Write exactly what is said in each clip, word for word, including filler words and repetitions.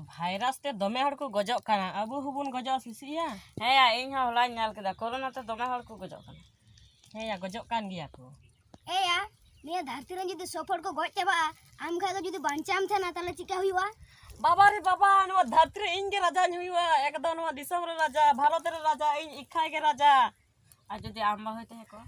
Virus ᱛᱮ ᱫᱚᱢᱮ ᱦᱚᱲ ᱠᱚ ᱜᱚᱡᱚᱜ ᱠᱟᱱᱟ, ᱟᱵᱚ ᱦᱚᱸᱵᱚᱱ ᱜᱚᱡᱚᱜᱼᱟ ᱥᱤᱥᱤᱭᱟ᱾ ᱦᱮᱸ ᱭᱟ, ᱤᱧ ᱦᱚᱸ ᱦᱚᱞᱟᱧ ᱧᱮᱞ ᱠᱮᱫᱟ, ᱠᱳᱨᱳᱱᱟ ᱛᱮ ᱫᱚᱢᱮ ᱦᱚᱲ ᱠᱚ ᱜᱚᱡᱚᱜ ᱠᱟᱱᱟ᱾ ᱦᱮᱸ ᱭᱟ, ᱜᱚᱡᱚᱜ ᱠᱟᱱ ᱜᱮᱭᱟ ᱠᱚ᱾ ᱮᱭᱟ, ᱱᱤᱭᱟᱹ ᱫᱷᱟᱹᱨᱛᱤ ᱨᱮ ᱡᱩᱫᱤ ᱥᱚᱵ ᱦᱚᱲ ᱠᱚ ᱜᱚᱡ ᱪᱟᱵᱟᱜᱼᱟ, ᱟᱢ ᱠᱷᱟᱡ ᱫᱚ ᱡᱩᱫᱤ ᱵᱟᱧᱪᱟᱣ ᱮᱢ ᱛᱟᱦᱮᱱᱟ, ᱛᱟᱦᱞᱮ ᱪᱤᱠᱟ ᱦᱩᱭᱩᱜᱼᱟ? ᱵᱟᱵᱟ ᱨᱮ ᱵᱟᱵᱟ, ᱱᱚᱣᱟ ᱫᱷᱟᱹᱨᱛᱤ ᱨᱮ ᱤᱧ ᱜᱮ ᱨᱟᱡᱟᱧ ᱦᱩᱭᱩᱜᱼᱟ, ᱮᱠᱫᱚᱢ ᱱᱚᱣᱟ ᱫᱤᱥᱚᱢ ᱨᱮ ᱨᱟᱡᱟ, ᱵᱷᱟᱨᱚᱛ ᱨᱮ ᱨᱟᱡᱟ, ᱤᱧ ᱮᱠᱟᱭ ᱜᱮ ᱨᱟᱡᱟ᱾ ᱟᱨ ᱡᱩᱫᱤ ᱟᱢ ᱵᱟᱹᱦᱩᱭ ᱛᱟᱦᱮᱸ ᱠᱚᱜᱼᱟ?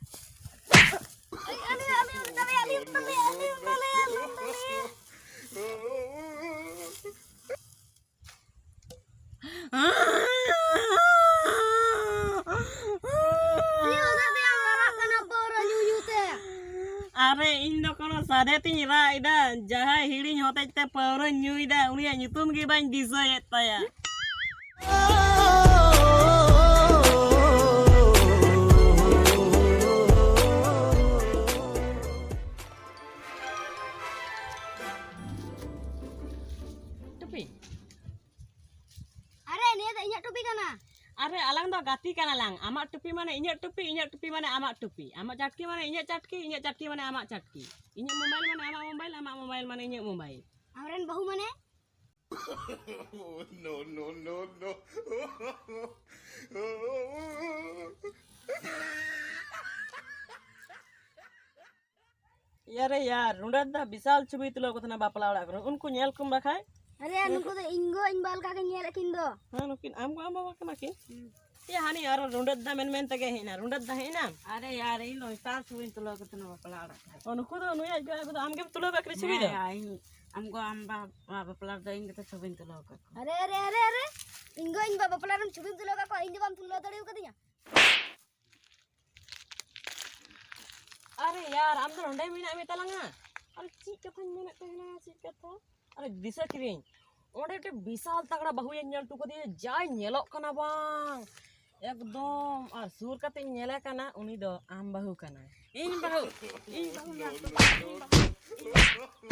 ᱩᱱᱤ ᱦᱚᱸ ᱫᱟᱜ ᱛᱮᱭᱟᱝ ᱞᱟᱲᱟᱜ ᱠᱟᱱᱟ ᱯᱟᱹᱣᱨᱟᱹ ᱧᱩ ᱧᱩ ᱛᱮ᱾ ᱟᱨᱮ, ᱤᱧ ᱫᱚ ᱠᱳᱱᱳ ᱥᱟᱫᱮ ᱛᱤᱧ ᱨᱟᱜ ᱮᱫᱟ, ᱡᱟᱦᱟᱸᱭ ᱦᱤᱲᱤᱧ ᱦᱚᱛᱮᱡ ᱛᱮ ᱯᱟᱹᱣᱨᱟᱹᱧ ᱧᱩᱭᱮᱫᱟ, ᱩᱱᱤᱭᱟᱜ ᱧᱩᱛᱩᱢ ᱜᱮ ᱵᱟᱹᱧ ᱫᱤᱥᱟᱹᱭᱮᱫ ᱛᱟᱭᱟ᱾ ᱴᱩᱯᱤ᱾ ᱟᱨᱮ, ᱱᱤᱭᱟᱹ ᱫᱚ ᱤᱧᱟᱹᱜ ᱴᱩᱯᱤ ᱠᱟᱱᱟ᱾ ᱟᱨᱮ, ᱟᱞᱟᱝ ᱫᱚ ᱜᱟᱛᱮ ᱠᱟᱱᱟ ᱞᱟᱝ᱾ ᱟᱢᱟᱜ ᱴᱩᱯᱤ ᱢᱟᱱᱮ ᱤᱧᱟᱹᱜ ᱴᱩᱯᱤ, ᱤᱧᱟᱹᱜ ᱴᱩᱯᱤ ᱢᱟᱱᱮ ᱟᱢᱟᱜ ᱴᱩᱯᱤ, ᱟᱢᱟᱜ ᱪᱟᱴᱠᱤ ᱢᱟᱱᱮ ᱤᱧᱟᱹᱜ ᱪᱟᱴᱠᱤ, ᱤᱧᱟᱹᱜ ᱪᱟᱴᱠᱤ ᱢᱟᱱᱮ ᱟᱢᱟᱜ ᱪᱟᱴᱠᱤ, ᱤᱧᱟᱹᱜ ᱢᱳᱵᱟᱭᱤᱞ ᱢᱟᱱᱮ ᱟᱢᱟᱜ ᱢᱳᱵᱟᱭᱤᱞ, ᱟᱢᱟᱜ ᱢᱳᱵᱟᱭᱤᱞ ᱢᱟᱱᱮ ᱤᱧᱟᱹᱜ ᱢᱳᱵᱟᱭᱤᱞ᱾ ᱟᱢᱨᱮᱱ ᱵᱟᱹᱦᱩ ᱢᱟᱱᱮ? No, no, no, no. ᱭᱟᱨᱮ ᱭᱟᱨ, ᱨᱩᱸᱰᱟᱹ ᱫᱟ ᱵᱤᱥᱟᱞ ᱪᱷᱚᱵᱤ ᱛᱩᱞᱟᱹᱣ ᱠᱚ ᱛᱟᱦᱮᱱᱟ ᱵᱟᱯᱞᱟ ᱚᱲᱟᱜ ᱠᱚᱨᱮ, ᱩᱱᱠᱩ ᱧᱮᱞ ᱠᱚᱢ ᱵᱟᱠᱷᱟᱡ᱾ ᱟᱨᱮ ᱭᱟᱨ, ᱱᱩᱠᱩ ᱫᱚ ᱤᱧ ᱜᱚ ᱤᱧ ᱵᱟ ᱞᱮᱠᱟ ᱜᱮ ᱧᱮᱞᱮᱫ ᱠᱤᱱ ᱫᱚ᱾ ᱦᱮᱸ, ᱱᱩᱠᱤᱱ ᱟᱢ ᱜᱚ ᱟᱢ ᱵᱟᱵᱟ ᱠᱟᱱᱟ ᱠᱤᱱ᱾ ᱦᱩᱸ᱾ ᱮ, ᱦᱟᱹᱱᱤ ᱟᱨᱚ ᱨᱩᱸᱰᱟᱹ ᱫᱟ ᱢᱮᱱ ᱢᱮᱱ ᱛᱮᱜᱮ ᱦᱮᱡ ᱮᱱᱟ᱾ ᱨᱩᱸᱰᱟᱹ ᱫᱟ ᱦᱮᱡ ᱮᱱᱟᱢ? ᱟᱨᱮ ᱭᱟᱨ, ᱤᱧ ᱫᱚ ᱵᱤᱥᱟᱞ ᱪᱷᱚᱵᱤᱧ ᱛᱩᱞᱟᱹᱣ ᱠᱚ ᱛᱟᱦᱮᱱᱟ ᱵᱟᱯᱞᱟ ᱚᱲᱟᱜ ᱠᱚᱨᱮ᱾ ᱚ, ᱱᱩᱠᱩ ᱫᱚ ᱱᱩᱭ ᱟᱡ ᱜᱚ ᱟᱡ ᱵᱟ ᱫᱚ ᱟᱢ ᱜᱮᱢ ᱛᱩᱞᱟᱹᱣ ᱠᱟᱜ ᱠᱤᱱᱟ ᱪᱷᱚᱵᱤ ᱫᱚ? ᱦᱮᱸ, ᱤᱧ, ᱟᱢ ᱜᱚ ᱟᱢ ᱵᱟ, ᱵᱟ ᱵᱟᱯᱞᱟ ᱨᱮᱫᱚ ᱤᱧ ᱜᱮᱛᱚ ᱪᱷᱚᱵᱤᱧ ᱛᱩᱞᱟᱹᱣ ᱠᱟᱜ ᱠᱚᱣᱟ᱾ ᱟᱨᱮ, ᱟᱨᱮ, ᱟᱨᱮ, ᱟᱨᱮ, ᱤᱧ ᱜᱚ ᱤᱧ ᱵᱟ ᱵᱟᱯᱞᱟ ᱨᱮᱢ ᱪᱷᱚᱵᱤᱢ ᱛᱩᱞᱟᱹᱣ ᱠᱟᱜ ᱠᱚᱣᱟ, ᱤᱧ ᱫᱚ ᱵᱟᱢ ᱛᱩᱞᱟᱹᱣ ᱫᱟᱲᱮ ᱟᱠᱟᱫᱤᱧᱟ? ᱟᱨᱮ ᱭᱟᱨ, ᱟᱢ ᱫᱚ ᱱᱚᱸᱰᱮ ᱢᱮᱱᱟᱜ ᱢᱮ ᱛᱟᱞᱟᱝᱟ᱾ ᱟᱨ ᱪᱮᱫ ᱠᱟᱛᱷᱟᱧ ᱢᱮᱱᱮᱫ ᱛᱟᱦᱮᱱᱟ, ᱪᱮᱫ ᱠᱟᱛᱷᱟ? ᱟᱨᱮ ᱫᱤᱥᱟᱹ ᱠᱤᱫᱟᱹᱧ, ᱚᱸᱰᱮ ᱢᱤᱫᱴᱮᱱ ᱵᱤᱥᱟᱞ ᱛᱟᱜᱲᱟ ᱵᱟᱹᱦᱩᱭᱟᱧ ᱧᱮᱞ ᱦᱚᱴᱚ ᱠᱟᱫᱮᱭᱟ, ᱡᱟᱭ ᱧᱮᱞᱚᱜ ᱠᱟᱱᱟ ᱵᱟᱝ ᱮᱠᱫᱚᱢ᱾ ᱟᱨ ᱥᱩᱨ ᱠᱟᱛᱮᱧ ᱧᱮᱞᱮ ᱠᱟᱱᱟ, ᱩᱱᱤ ᱫᱚ ᱟᱢ ᱵᱟᱹᱦᱩ ᱠᱟᱱᱟᱭ᱾ ᱤᱧ ᱵᱟᱹᱦᱩ, ᱤᱧ ᱵᱟᱹᱦᱩ ᱧᱮᱞ ᱦᱚᱴᱚ ᱠᱟᱫᱮᱭᱟ, ᱤᱧ ᱵᱟᱹᱦᱩ, ᱤᱧ ᱵᱟᱹᱦᱩ᱾